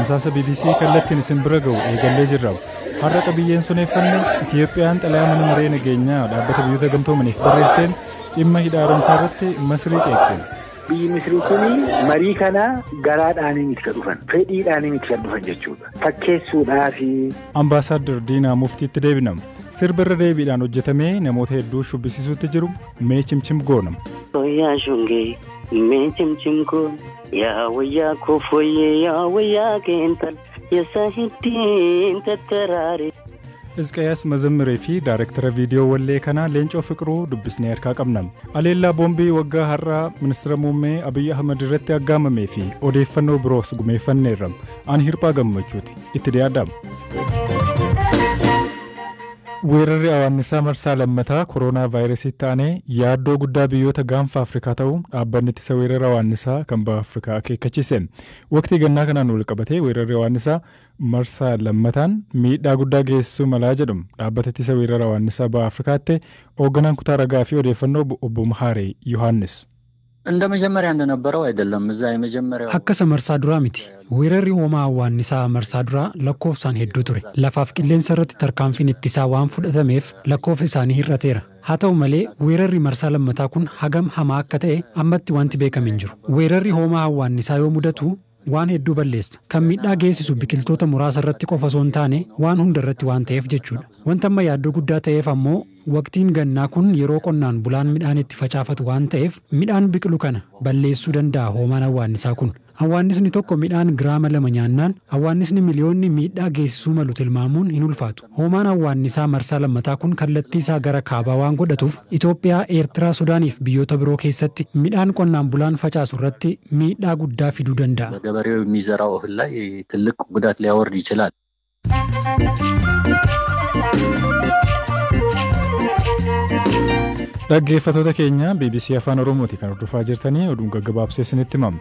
Tamsaasa BBC kallattiin isin bira ga'u eegallee jirra. Har'a qabiyyeen suneeffanne Itiyoophiyaan xalayaa mana maree nageenyaa dhaabbata biyyoota gamtoomaniif barreessiteen dhimma hidha haaromsaa irratti Masrii qeeqxe. Biyyi Misrii kun marii kana garaadhaanii miti kan dhufan, fedhiidhaanii miti kan dhufan jechuudha. Fakkeessuudhaafi. Ambaasaaddar Diinaa Muftiitti deebina. Sirba irra deebiidhaan hojjetamee namoota hedduu shubbisiisuutti jiru mee chimchim goona. Wayyaa shungee mee chimchim goona yaa wayyaa koofoyyee yaa wayyaa keental yasa hiddiin tattaraare. Isqayaas Mazammiree fi Daayirektara viidiyoo wallee kanaa Leencoo Fiqiruu dubbisnee harkaa qabna. Aleellaa boombii waggaa har'aa ministeera muummee Abiyyi Ahmad irratti aggaamamee fi odeeffannoo biroos gumeeffanneerra. Ani Hirphaa Gammachuuti. Itti dhiyaadhaa. Weerarri awaannisaa marsaa lammataa kooroonaa vaayirasiitti aanee yaaddoo guddaa biyyoota gaanfa Afrikaa ta'uu dhaabbanni ittisa weerara awaannisaa kan baha Afrikaa akeekkachiise. Waqtii gannaa kanaan wal qabatee weerarri awaannisaa marsaa lammataan miidhaa guddaa geessisuu malaa jedhu dhaabbata ittisa weerara awaannisaa baha Afrikaatti hoogganaan kutaa ragaa fi odeeffannoo obbo Mahaaree Yohaannis. እንደ መጀመሪያ እንደነበረው አይደለም። እዛ የመጀመሪያው Akka isa marsaa duraa miti. Weerarri hoomaa awwaannisaa marsaa duraa lakkoofsaan hedduu ture. Lafaaf qilleensa irratti tarkaanfiin ittisaa waan fudhatameef lakkoofsi isaanii hir'ateera. Haa ta'u malee weerarri marsaa lammataa kun hagam hamaa akka ta'e ammatti wanti beekame hin jiru. Weerarri hoomaa awwaannisaa yoo mudatu waan hedduu balleessa. Kan miidhaa geessisu biqiltoota muraasa irratti qofa osoo hin taane waan hunda irratti waan ta'eef jechuudha. Wanta amma yaaddoo guddaa ta'eef ammoo waqtiin gannaa kun yeroo qonnaan bulaan midhaan itti facaafatu waan ta'eef midhaan biqilu kana balleessuu danda'a hoomaan awwaannisaa kun. Awwaannisni tokko midhaan giraama 2 nyaannaan awwaannisni miliyoonni miidhaa geessisuu malu tilmaamuun hin ulfaatu. Hoomaan awwaannisaa marsaa lammataa kun kallattii isaa gara kaabaa waan godhatuuf Itoophiyaa, Eertiraa, Sudaaniif biyyoota biroo keessatti midhaan qonnaan bulaan facaasu irratti miidhaa guddaa fiduu danda'a. በገበሬው የሚዘራው እህል ላይ ትልቅ ጉዳት ሊያወርድ ይችላል። Dhaggeeffattoota keenya BBC Afaan Oromooti kan hordofaa jirtanii oduun gaggabaabsee isinitti himama.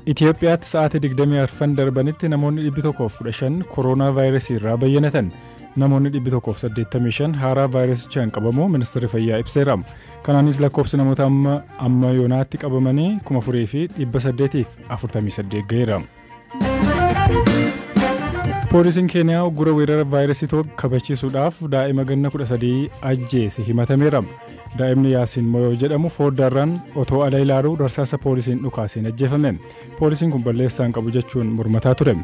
Itoophiyaatti sa'aatii 24 darbanitti namoonni 115 kooroonaa vaayirasii irraa bayyanatan. Namoonni 185 haaraa vaayirasichaan qabamuu ministeerri fayyaa ibseera. Kanaanis lakkoofsi namoota amma yoonaatti qabamanii 4848 ga'eera. Poolisiin Keeniyaa uggura weerara vaayirasii kabachiisuudhaaf daa'ima ganna 13 ajjeese himatameera. Daa'imni Yaasiin Moyoo jedhamu foddaarraan otoo ala ilaaluu darsaasa poolisiin dhukaaseen ajjeefame. Poolisiin kun balleessaa hin qabu jechuun mormataa ture.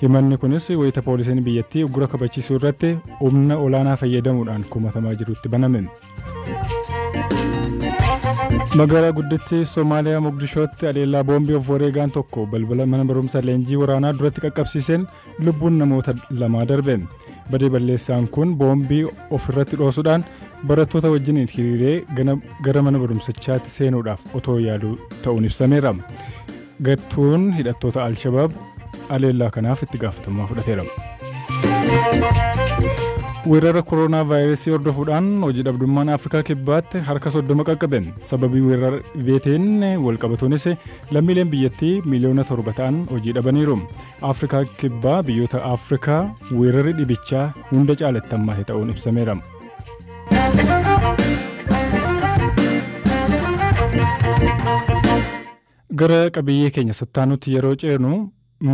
Himanni kunis wayita poolisiin biyyattii uggura kabachiisuu irratti humna olaanaa fayyadamuudhaan komatamaa jirutti baname. Magaalaa guddittii Somaaliyaa Mogadishootti aleellaa boombii of wareegaan tokko balbala mana barumsaa leenjii waraanaa duratti qaqqabsiiseen lubbuun namoota 2 darbe. Badii balleessaan kun boombii ofirratti dhoosuudhaan barattoota wajjin hiriiree gara mana barumsichaatti seenuudhaaf otoo yaaluu ta'uun ibsameera. Gattuun hidhattoota Alshabaab aleellaa kanaaf itti gaafatamummaa fudhateera. Weerara kooroonaa vaayirasii hordofuudhaan hojii dhabdummaan Afrikaa kibbaatti harka 30 qaqqabe. Sababii weerara dhibeetiin walqabatuunis lammiileen biyyattii miliyoona 7 ta'an hojii dhabaniiru. Afrikaa kibbaa biyyoota Afrikaa weerarri dhibichaa hunda caalatti hammaate ta'uun ibsameera. Gara qabiyyee keenya sattaanutti yeroo ceenu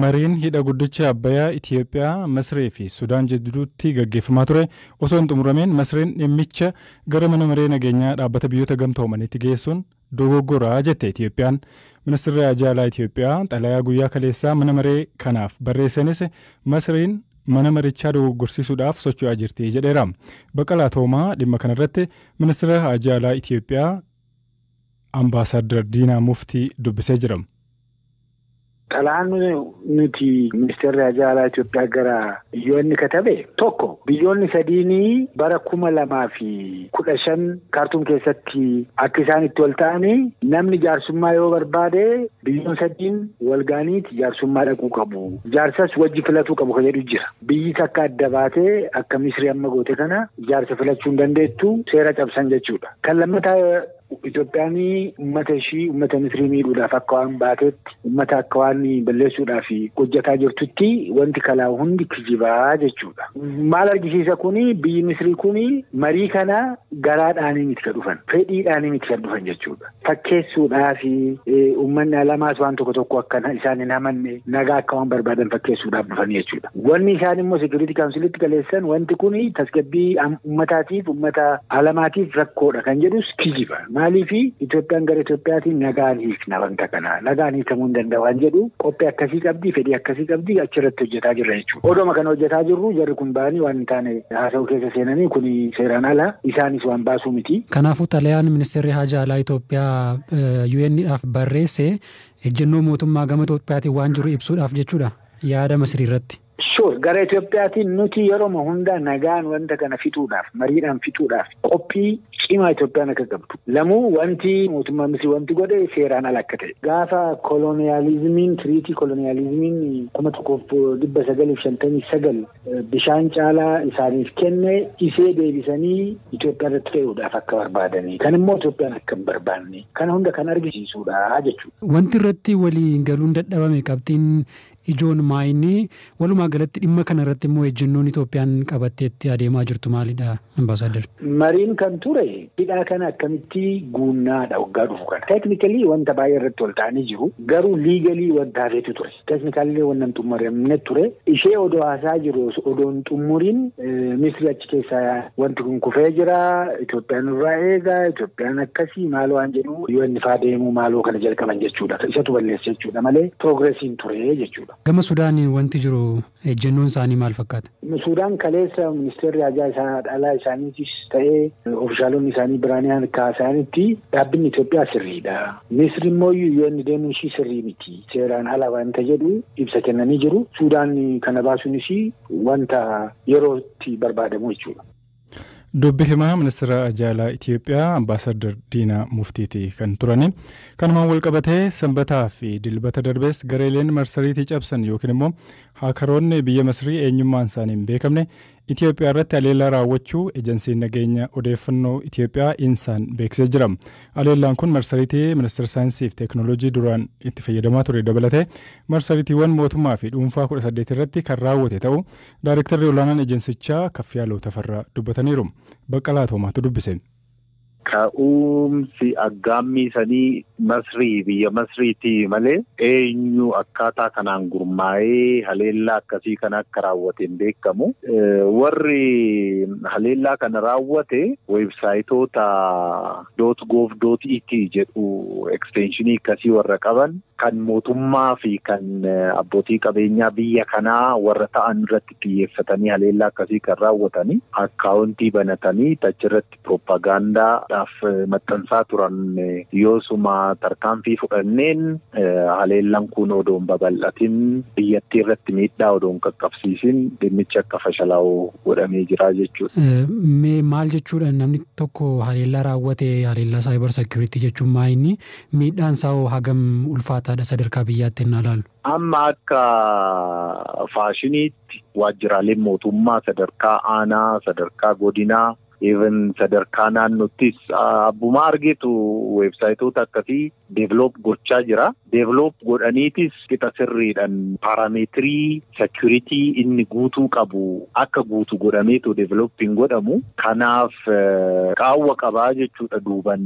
mariin hidha guddicha Abbayyaa Itiyoophiyaa, Masree fi Sudaan jidduutti gaggeeffamaa ture osoo hin xumurameen Masreen dhimmicha gara mana maree nageenyaa dhaabbata biyyoota gamtoomaniitti geessuun dogoggoraa jette Itiyoophiyaan. Ministeerri Haajaa Itiyoophiyaa xalayaa guyyaa kaleessaa mana maree kanaaf barreessanis Masreen mana marichaa dogoggorsiisuudhaaf socho'aa jirti jedheera. Baqalaa Toomaa dhimma kanarratti ministeera Haajaa Itiyoophiyaa Ambaasaadar Diinaa Muftii dubbisee jira. Xalayaan nuti ministeerri haajaa alaa Itoophiyaa gara biyyoonni katabe tokko biyyoonni sadiinii bara 2015 Kaartuum keessatti akka isaan itti wal ta'anii namni jaarsummaa yoo barbaade biyyoon sadiin wal gaaniiti jaarsummaa dhaquu qabu. Jaarsas wajji filatuu qabu kan jedhu jira. Biyyi takka adda baatee akka Misrii amma goote kana jaarsa filachuu hin dandeettu seera cabsan jechuudha. Kan lammataa Itoophiyaan uummata ishii, uummata Misrii miidhuudhaaf akka waan baatetti, uummata akka waan balleessuudhaaf hojjetaa jirtutti wanti kalaa'u hundi kijibaa jechuudha. Maal argisiisa kuni? Biyyi Misrii kuni marii kana garaadhaanii miti kan dhufan, fedhiidhaanii miti kan dhufan jechuudha. Fakkeessuudhaaf, uummanni alamaas waan tokko tokko akka isaan hin amanne, nagaa akka waan barbaadan fakkeessuudhaaf dhufan jechuudha. Wanni isaan immoo Security Councilitti galeessan, wanti kun tasgabbii uummataatiif, uummata alamaatiif rakkoodha kan jedhus kijiba. Maaliif? Itoophiyaan gara Itoophiyaatiin nagaan hiikna wanta kana, nagaan hiikamuu hin danda'u waan jedhu qophii akkasii qabdi, fedhii akkasii qabdi, achirratti hojjetaa jirra jechuudha. Odoma kana hojjetaa jirru jarri kun ba'anii waan hin taane haasa'uu keessa seenanii, kun seeraan ala, isaanis waan baasuu miti. Kanaafuu xalayaan ministeerri haajaa alaa Itoophiyaa UN'dhaaf barreesse ejjennoo mootummaa gama Itoophiyaatiin waan jiru ibsuudhaaf jechuudha yaada Masrii irratti. Sure, gara Itoophiyaatiin nuti yeroo hundaa nagaan wanta kana fixuudhaaf, mariidhaan fixuudhaaf qophii cimaa Itoophiyaan akka qabdu. Lamuu wanti mootummaa Misrii wanti godhe seeraan ala akka ta'e. Gaafa koloniyaalizimiin, treaty koloniyaalizimiin 1959 bishaan caalaa isaaniif kenne isee deebisanii Itoophiyaa irratti fe'uudhaaf akka barbaadanii. Kan immoo Itoophiyaan akka hin barbaanne. Kana hunda kan argisiisudha jechuudha. Wanti irratti waliin galuun dadhabame qabxiin ijoon maayinni? Walumaa galatti dhimma kana irratti immoo ejjennoon Itoophiyaan qabatteetti adeemaa jirtu maalidha, ambaasaadar? Mariin kan ture hidhaa kana akkamitti guunnaadha waggaa dhufu kana. Technically wanta baay'ee irratti wal ta'anii jiru. Garuu legally wanta hafeetu ture. Technically wanta hin xumuramne ture. Ishee odoo haasaa jiru, odoo hin xumuriin, Misri achi keessaa wanti kun kufee jira. Itoophiyaan irraa eega. Itoophiyaan akkasii maaloo waan jedhu yoo inni faa deemuu maaloo kana jalqaban jechuudha. Isatu balleessa jechuudha malee progressiin ture jechuudha. Gama Sudaaniin wanti jiru, ejjennoon isaanii maal fakkaata? Sudaan kaleessa ministeerri hajaa isaa alaa isaaniitis ta'ee ofishaalonni isaanii biraanii kaasaanitti dhaabbinni Itoophiyaa sirriidha. Misri immoo yoo inni deemuun ishii sirrii miti. Seeraan ala wanta jedhu ibsa kennanii jiru. Sudaan kana baasuun ishii wanta yerootti barbaadamu jechuudha. Dubbi himaa ministeera haajaa Itoophiyaa Ambaasaddar Diinaa Muftiiti kan turani. Kanumaan wal qabatee sanbataa fi dilbata darbees gareeleen marsariitii cabsan yookiin immoo haakaroonni biyya Masrii eenyummaan isaanii hin beekamne Itoophiyaa irratti haleellaa raawwachuu ejensiin nageenya odeeffannoo Itoophiyaa Insaan beeksisee jira. Haleellaan kun marsariitii ministeera saayinsii fi teekinooloojii duraan itti fayyadamaa ture dabalatee marsariitiiwwan mootummaa fi dhuunfaa 18 irratti kan raawwate ta'uu daayirektarri olaanaan ejensichaa Kaffiyaaloo Tafarraa dubbataniiru. Baqqalaa Toomaatu dubbise. Ka'umsi aggaammii sanii Masrii, biyya Masriiti malee eenyu akkaataa kanaan gurmaa'ee haleellaa akkasii kana akka raawwate hin beekamu. Warri haleellaa kana raawwate weebsaayitoota .gov.et jedhu, extensionii akkasii warra qaban, kan mootummaa fi kan abbootii qabeenyaa biyya kanaa warra ta'an irratti xiyyeeffatanii haleellaa akkasii kan raawwatanii, akkaawuntii banatanii achirratti piroopagaandaadhaaf maxxansaa turan. Yoosuma tarkaanfii fudhanneen haleellaan kun odoon babal'atin, biyyattii irratti miidhaa odoon qaqqabsiisin, dhimmichi akka fashalaa'u godhamee jira jechuudha. Mee maal jechuudha namni tokko haleellaa raawwate? Haleellaa cyber security jechuun maa inni? Miidhaan isaa hoo hagam ulfaataadha sadarkaa biyyaatti innaa ilaalu? Amma akka faashiniitti waajjiraaleen mootummaa sadarkaa aanaa, sadarkaa godinaa, even sadarkaa naannottis abbuma argetu weebsaayitoota akkasii develop gochaa jira. Develop godhaniitis qixa sirriidhaan parameter security inni guutuu qabu akka guutu godhameetu developing godhamu. Kanaaf qaawwa qabaa jechuudha. Duuban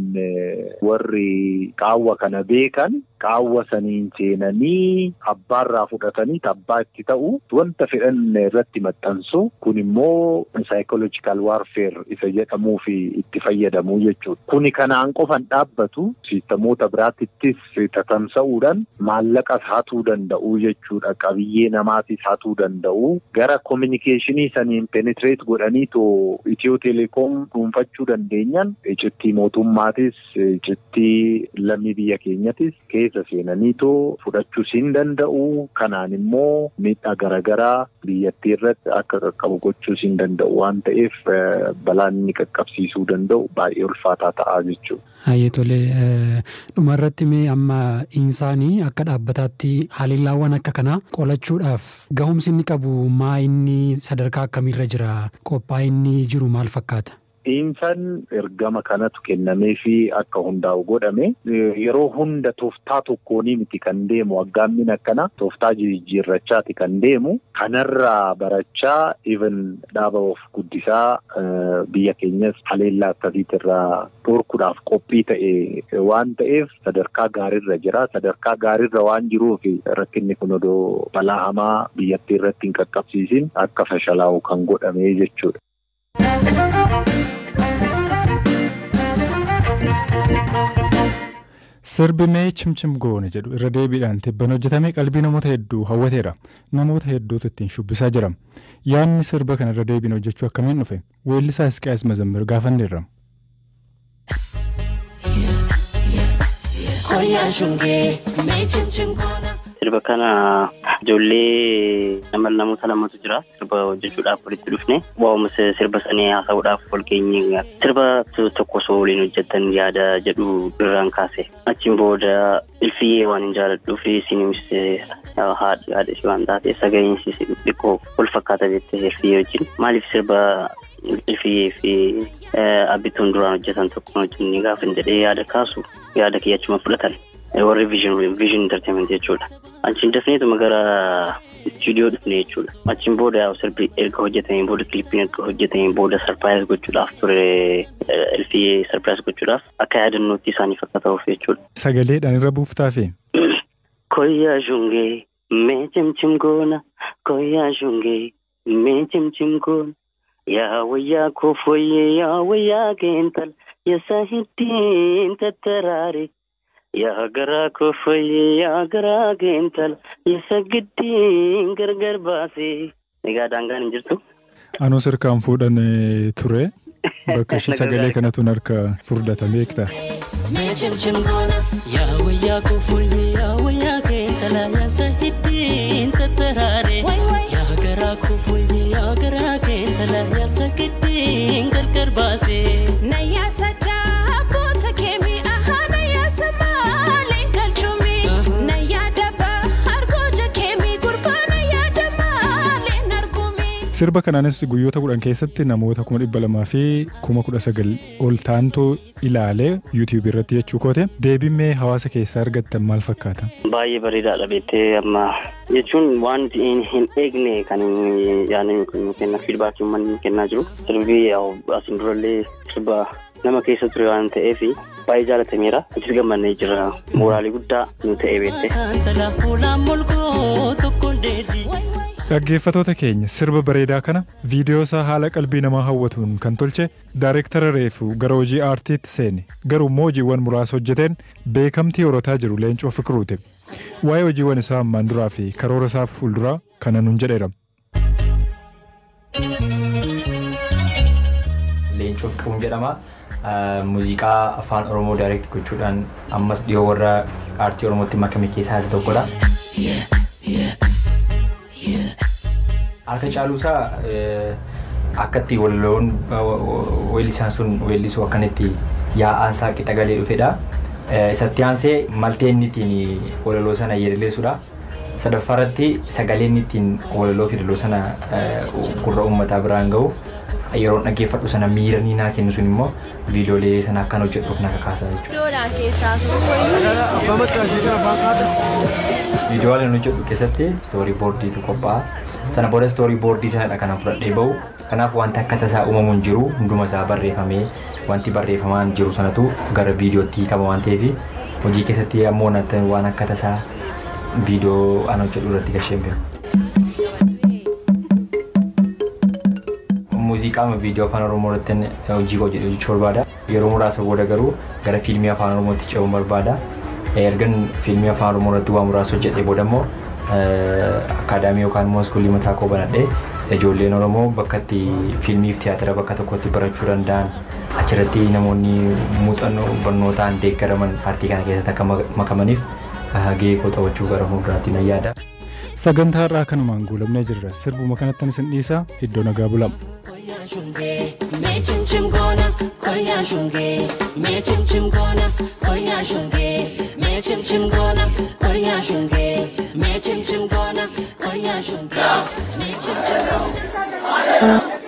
warri qaawwa kana beekan qaawwa saniin seenanii abbaarraa fudhatanii tabbaa itti ta'u wanta fedhan irratti maxxansu. Kun immoo psychological warfare isa jedhamuu fi itti fayyadamu jechuudha. Kuni kanaan qofan dhaabbatu, siistamoota biraatittis tatamsa'uudhaan maallaqas hatuu danda'u jechuudha. Qabiyyee namaatis hatuu danda'u. Gara communicationii saniin penetrate godhanii too Itiyoo Teleekoom dhuunfachuu dandeenyan, icittii mootummaatis, icittii lammii biyya keenyatis keessa seenanii too fudhachuus hin danda'u. Kanaan immoo miidhaa garaagaraa biyyattii irratti akka qaqqabu gochuus hin danda'u waan ta'eef, balaan inni qaqqabsiisuu danda'u baay'ee ulfaataa ta'a jechuudha. Hayyee, tolee, dhumarratti mee amma insaanii akka dhaabbataatti haleellaawwan akka kanaa qolachuudhaaf gahumsi inni qabu maa inni? Sadarkaa akkamiirra jira? Qophaa'inni jiru maal fakkaata? Insan ergama kanatu kennamee fi akka hundaa'u godhame yeroo hunda tooftaa tokkoonii miti kan deemu aggaammiin akkana tooftaa jijjiirrachaati kan deemu kanarraa barachaa even dhaaba of guddisaa biyya keenyas haleellaa akkasiitirraa dhorkuudhaaf qophii ta'e waan ta'eef sadarkaa gaariirra jira. Sadarkaa gaariirra waan jiruuf rakkinni kun odoo balaa hamaa biyyattii irratti hin qaqqabsiisin akka fashalaa'u kan godhame jechuudha. Sirbi mee chimchim goone jedhu irra deebiidhaan tibban hojjetame qalbii namoota hedduu hawwateera. Namoota hedduutu ittiin shubbisaa jira. Yaadni sirba kana irra deebiin hojjechuu akkamiin dhufe? Weellisaa Hisqiyaas Mazammir gaafanneerra. Sirba kana ijoollee namoota lamatu jira. Sirba hojjechuudhaaf walitti dhufne. Waa'uma sirba sanii haasa'uudhaaf wal geenye. Sirba tokko osoo waliin hojjetan yaada jedhu irraan kaase. Achiin booda ilfiyyee waan hin jaaladhuuf isinis haadha ishee waan taate sagaleen ishee xiqqoo wal fakkaata jettee ilfiyyee wajjin. Maaliif sirba ilfiyyee fi abbituun duraan hojjetan tokko hojjennee gaafa hin jedhee yaada kaasu yaada kiyya achuma fudhatan. Warri Vision Entertainment jechuudha. Achiin dafneetuma gara istuudiyoo dhufne jechuudha. Achiin booda sirbi erga hojjetameen booda kilipiin erga hojjetameen booda sarpiraayiz gochuudhaaf ture ilfiyyee sarpiraayiz gochuudhaaf akka yaadannootti isaaniif akka ta'uuf jechuudha. Sagaleedhaan irra buuftaafi? Koyyaa shungee mee cimcim goona koyyaa shungee mee cimcim goona yaa wayyaa koofoyyee yaa wayyaa keental yasa hiddiin tattaraare. Yaa garaa koofoyyee yaa garaa keental yasa giddiin gargar baase. Egaa daangaan hin jirtu. Anoo sirkaan fuudhan ture. Bakka ishee sagalee kanatu harka furdatame beekta. Yaa wayyaa koofoyyee yaa wayyaa keental yasa hiddiin tattaraare. Yaa garaa koofoyyee yaa garaa keental yasa giddiin gargar baase. Nayyaa sajjaa abboota keemii. Sirba kanaanis guyyoota 10 keessatti namoota 219,000 ol ta'antu ilaalee YouTube irratti jechuu koote. Deebiin mee hawaasa keessaa argattan maal fakkaata? Baay'ee bareedaadha beektee amma jechuun waan hin eegne kan yaadni nu kenna feedback uummanni kennaa jiru. Sirbi asiin durallee sirba nama keessa ture waan ta'eef baay'ee jaalatameera. Ittis gammannee jira. Mooraalii guddaa nu ta'e beektee. Dhaggeeffattoota keenya sirba bareedaa kana viidiyoo isaa haala qalbii namaa hawwatuun kan tolche daayireektara reefu gara hojii aartiitti seene garuu immoo hojiiwwan muraasa hojjeteen beekamtii horataa jiru Leencoo Fiqiruuti. Waa'ee hojiiwwan isaa ammaan duraa fi karoora isaa fuulduraa kana nuun jedheera. Leencoo Fiqiruun jedhama. Muuziqaa afaan Oromoo daayireekti gochuudhaan ammas dhiyoo warra aartii Oromootti makame keessaa isa tokkodha. Harka caaluusaa akka itti walaloon weellisaan sun weellisuu akkanatti yaa'aan isaa qixa galee dhufedha. Isatti aansee maltee inni ittiin walaloo sana yeedaleessudha. Sadaffaa irratti sagalee inni ittiin walaloo fi yeedaloo sana gurra uummataa biraan gahu yeroo dhaggeeffadhu sana miira ni naa kennu sun immoo viidiyoolee sana akkan hojjedhuuf na kakaasa jechuudha. Viidiyoolee nu hojjedhu keessatti istoorii boordiitu qophaa'a. Sana booda istoorii boordii sanadha kanan fudhadhee bahu. Kanaaf wanti akka tasaa uumamu hin jiru hunduma isaa barreeffamee wanti barreeffamaan jiru sanatu gara viidiyootti hiikama waan ta'eef hojii keessatti ammoo waan akka tasaa viidiyoo an hojjedhu irratti gasheen beeku. Muuziqaa viidiyoo afaan Oromoo irratti hojii koo jedhu hojjechuu barbaada. Yeroo muraasa booda garuu gara fiilmii afaan Oromootti ce'uun barbaada. Ergan fiilmii afaan Oromoo irratti waa muraasa hojjedhee booda immoo akaadaamii yookaan immoo iskuulii mataa koo banadhee ijoolleen Oromoo bakka itti fiilmii fi tiyaatira bakka tokkotti barachuu danda'an achirratti namoonni muuxannoo barnootaan deeggaraman aartii kana keessatti akka makamaniif gahee koo taphachuu gara fuulduraatti nan yaada. Sagantaa har'aa kanumaan guulamnee jirra. Sirbuma kanatti isin dhiisa. Iddoo nagaa bulama. Mee chimchim goona koyyaa shungee mee chimchim goona koyyaa shungee mee chimchim goona koyyaa shungee mee chimchim goona koyyaa shungee mee chimchim goona.